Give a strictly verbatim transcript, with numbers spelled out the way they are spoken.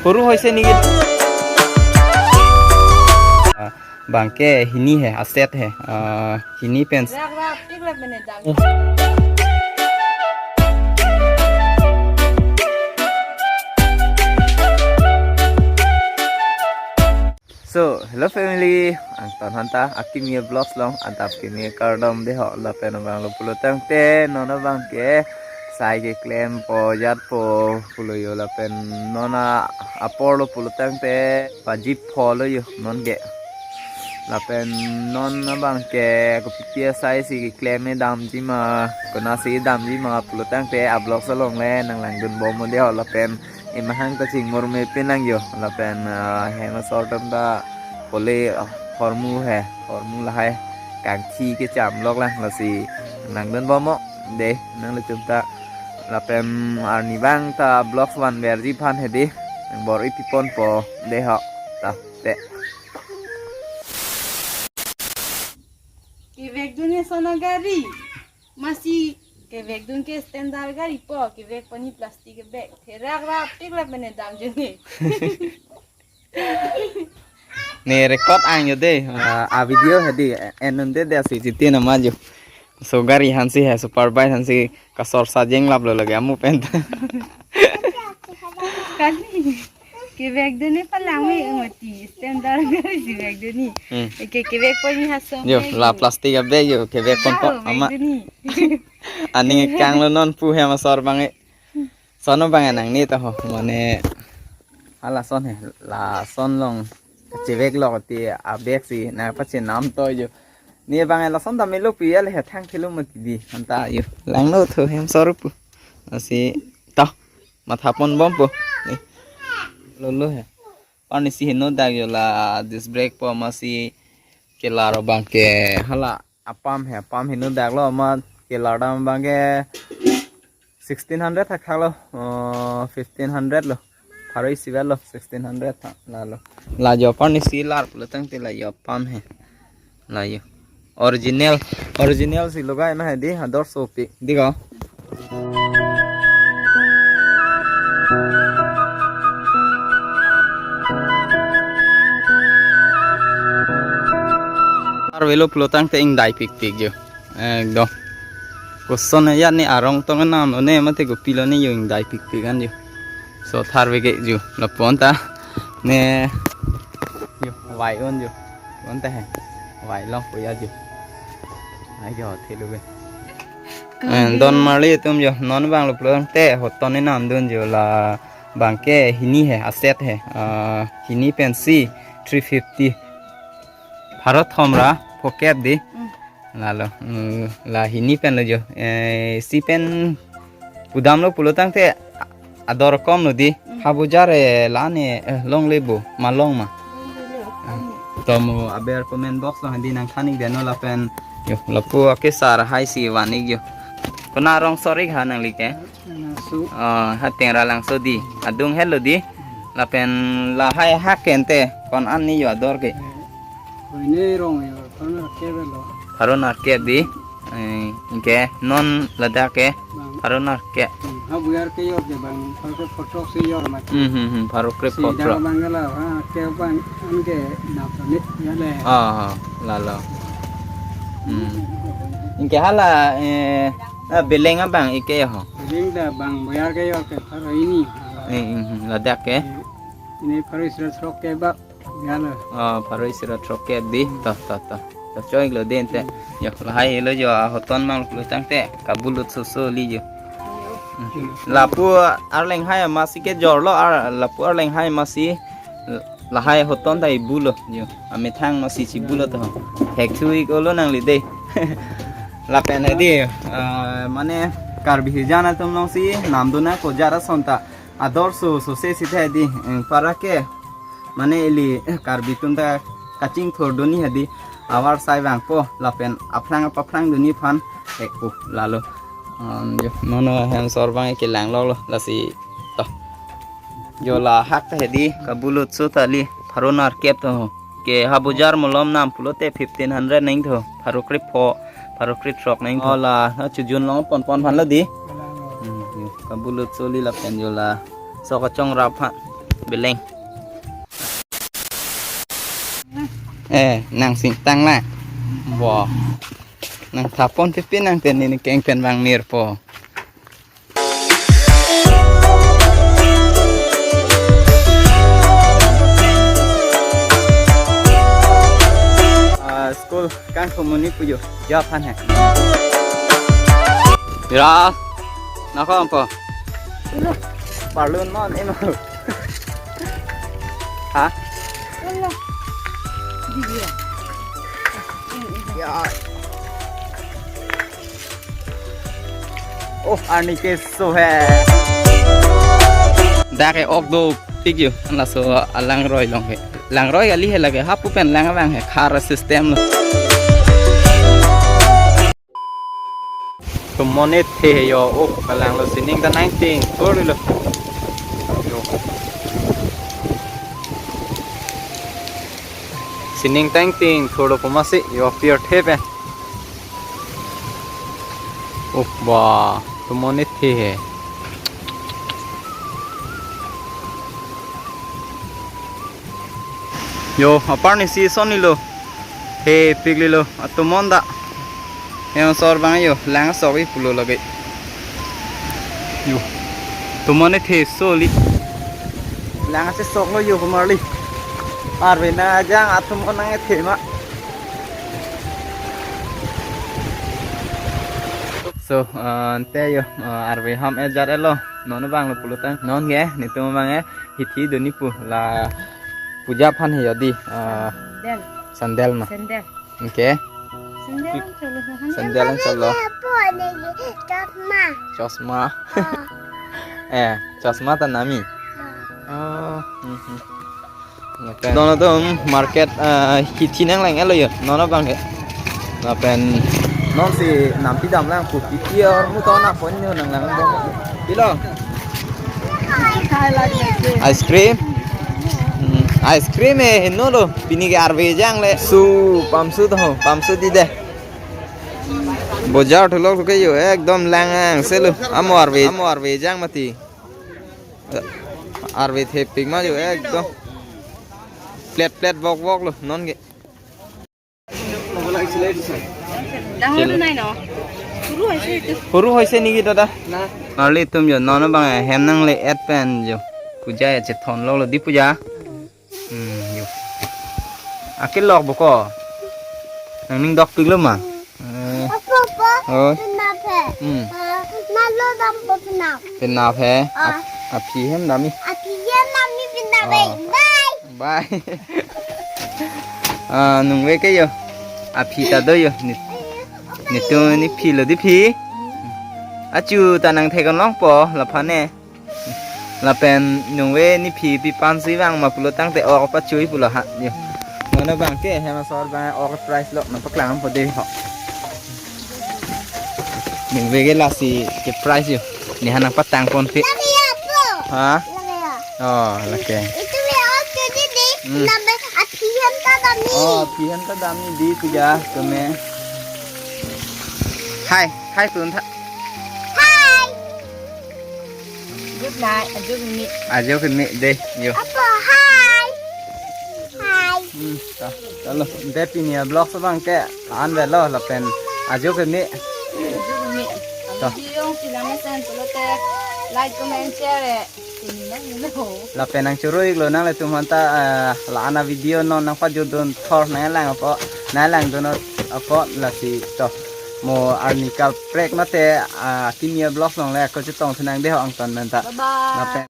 Huru hoise niki. Ah, bangke hini he, aset he. Ah, hini pen. Rak rak tik lak mene dam. So, hello family, angtan hanta akimi vlogs along adap kimi kardom deho. Lapen abang lo pulo tangte non abangke sai keklempo jatpo pulo yo, lapen non apor lo pulo tangte pajippo lo yo non ke. Lapen non abangke kopi pi asai si keklem damji ma, konasi damji ma pulo tangte avlogs along le nanglangdun bom deho. Lapen emahang ta chingmur me pinang yo, lapen, ah, hem asor atum ta kole, ah, hormu he, hormu lahai kangthi kecham lok lang, lasi nangdun bom mo de nanglitum ta. Lapen arnivang ta vlogs vanverji aphan hedi bor-i piponpo deho. Ta te. Kevekdun e son agari. Masi kevekdun ke standard gari po, kevekpo ni plastic ke bag. Therak rap tik lap mene damjun e. Ne record ang yo de, ah, a video hedi, en un de de si chiti na maju. So gari hansi he, super bike hansi kasor sa jenglap lo lagi amu pen. Kali. Kevekdun e palang me mati standard gari si vekdun e. Hmm. Ke kevekpo ni haso. Yo, bag la ni. Plastic a bag yo, kevekponpo ama. Vekdun e. Aning kanglo non pu hem asor abang e. Son abang e nangne ta ho, mane hala son he, lason along chevek lok ti a bag si nangpachenam to yo. Ne abang e lason ta melo pu ya le he thang thilo mati di. Anta yo. Langno tho hem asor pu. Lasi ta mathapon bompo. Ne. Lolo he. Arnisi heno dak yo la disc brake po masi kelar abang ke hala apam he, apam heno dak lo ma kelar dam abang ke sixteen hundred thak thak lo, oh, fifteen hundred lo. Pharo isi vel lo, sixteen hundred thak la lo. La yo arnisi lar pulo tangte la yo apam he. La yo. Original, original si logai ma he di, ador sopi. Di ko. Arvelo pulo tangte ingdai pikpik yo. Ekdom. Koson ya ni arong tong nam lo ne mate kopilo ne yo ingdai pikpik an yo. So tharve ke yo. Lapu anta. Ne. Yo, vai un yo. Anta he. Vai long puya yo. Ai yo, thilo ke. Eh, don marli atum yo. Non abang lo pulo tangte hoton ni namdun yo la abang ke hini he, aset he. Ah, hini pensi three fifty. Pharo thom ra pocket di. Mm. Lalo, mm, la hini pen lo jo. Eh, si pen pudam lo pulo tangte ador kom lo di. Mm. Habujar e la ne, eh, longle bo, ma long ma. Tomo aber comment box lo handi nangthan ik deno lapen. Yo, lapu ake sar hai si van ik yo. Kona rong sor ik ha nangli ke? Langso. Oh, ha Tengralangso di. Adung helo di. Lapen lahai hak ke ante kon an ni yo ador ke. Koine rong yo, pharo nerkep lo. Pharo nerkep di. Eh, anke non ladak ke. Bang. Pharo nerkep. Hmm, ha buyar ke yor ke bang, pharo ke photrok si yor ma. Hmm, hmm, hmm, pharo krep si photrok. Dak bang ke la, ha ke bang, anke nap ni ya le. Ah, ah, lalo. Hmm. Anke hala, eh, ah, beleng abang ike ho. Beleng ta bang buyar ke yor ke pharo hini. Eh, hmm, hmm, ladak ke. Eh, ini pharo isi ra throk ke bak. Galo. Oh, pharo isi ra throk ke di. Toh, toh, toh. Toh, choi lo den te. Yo, lahai lo yo, ah, hoton mang lo tangte. Kabulut soso li yo. Hmm. Lapu arleng hai masi ke jor lo, ar, lapu arleng hai masi lahai hoton ta ibu lo yo. Amethang masi chibu lo to. Hek thui ko lo nangli de. Lapen hedi, eh, mane Karbi hijan atum along si namdun ako jara sonta. Ador so, so se si the di, eh, para ke, mane ili, eh, Karbi atum ta kachingthur dunji hedi, avar sai vangpo, lapen aphrang apaphrang dunji aphan, ekpo, lalo. Um, yo, nono hem asor abang ke lang lo lo, lasi, to. Yo la hak ta hedi, kabulut so ta li, pharo nerkep to ho. Ke ha bujar malom nam pulote fifteen hundred neng tho. Pharo krep pho, pharo krep throk neng tho. Oh la, ha chujun long pon pon aphan lo di. Hmm, yo, kabulut so li lapen yo la. So kachong rap ha. Beleng. Eh, nang singtang la. Bo. Nang thapon pipi nang pen neli keng pen vangnerpo. Ah, school kangthom monit pu jo. Job han he. Bira. Nako ampo. Parlun non ino. Ha? Ya. Oh, arni keso he. Dak ke ok dopik jo. Laso alangroi along he. Langroi kali he lake. Hapu pen lang abang he. Khara system lo. Atum monit the he jo. Oh, kalang lo sining ta nangting. Thur lo. Jo. Sining tangting thur lo pu masi jo, aphi arthe pen. Oh, ba, atum monit the he. Jo, aparni si son ni lo. Thepik li lo, atum mon ta. Hem asor abang jo, lang asok-i pulo lake. Jo. Atum monit the so li. Lang asok lo jo, kumar li. Arve nangkejang atum mon nangkethe ma. So, ah, ante jo, ah, arve ham ejat lo. Non abang lo pulotang. Non ke, netum abang ke, hithi doni pu la puja aphan he jo dei, ah, Sandal. Sandal ma. Sandal. Okay. Sandal an cholo, ha, Sandal an cholo. Apa ni? Chosma. Chosma. Ah. Eh, chosma ta nami. Ah. Oh, mhm. Lapen non atum market, ah, hithi nanglang lo jo. Non abang ke. Lapen non si nampi dam lang pu hithi armu to na pon jo nanglang. Pilo? Ice cream? Hmm, ice cream eh, heno lo. Pini ke arve jang le. Su, pamsu to, pamsu dei dei. Bojar thulok ke jo, ekdom lang angse lo. Amo arve, amo arve jang mati. Arve thepik ma jo, ekdom. Plet, plet, bok, bok lo, non ke. Dahor tu nai no. Suru hai se itu. Suru hai se niki dada. Arli atum jo, non abang hem nangle-et pen jo. Puja ya chethon lo lo dei puja. Hmm, jo. Akelok bo ko. Nangning dokpik lo ma. Eh. Apa, apa? Oh. Penap he. Hmm. Ah, nalo dam po penap. Penap he. Ah. Ap-, aphi hem dam-i. Aphi hem dam-i penap he. Oh. Bye. Bye. Ah, nungve ke jo. Aphi ta do jo. Ni, netum ni phi lo dei phi. Achu ta nangthek-on longpo, laphan ne. Lapen nungve ne phi pi pan si vang ma pulo tangte ok pachui pulo ha, jo. Non abang ke hem asor abang ok price lo nangpaklang po dei ho. Nungve ke lasi ke price jo. Ne ha nangpatang ponpe. Lake ya, po. Ha? Lake ya. Oh, lake. Itu ya, oh, jadi dei. Hmm. Nambah aphi hem ta dam-i. Oh, aphi hem ta dam-i dei puja tumi. Hai, hai tun tha. Hai. Good night, ajo keme. Ajo keme dei, jo. Apa, hai. Hai. Hmm, ta, chalo. Ante pini a-vlog so abang ke la-an avelo lapen ajo keme. Ajo keme. Ta. Video si lang mesen pulote like, comment, share, eh. Pini na, pini na ho. Lapen nangchoro-iklo nanglitum aphanta, eh, la-an a-video non nangpajutdun thor nanglang apot, nanglangdun apot lasi to. Mo arni kaprek mate, ah, kimi a-vlog along le ako chetong thenang dei ho angton anta. Bye bye. Lapen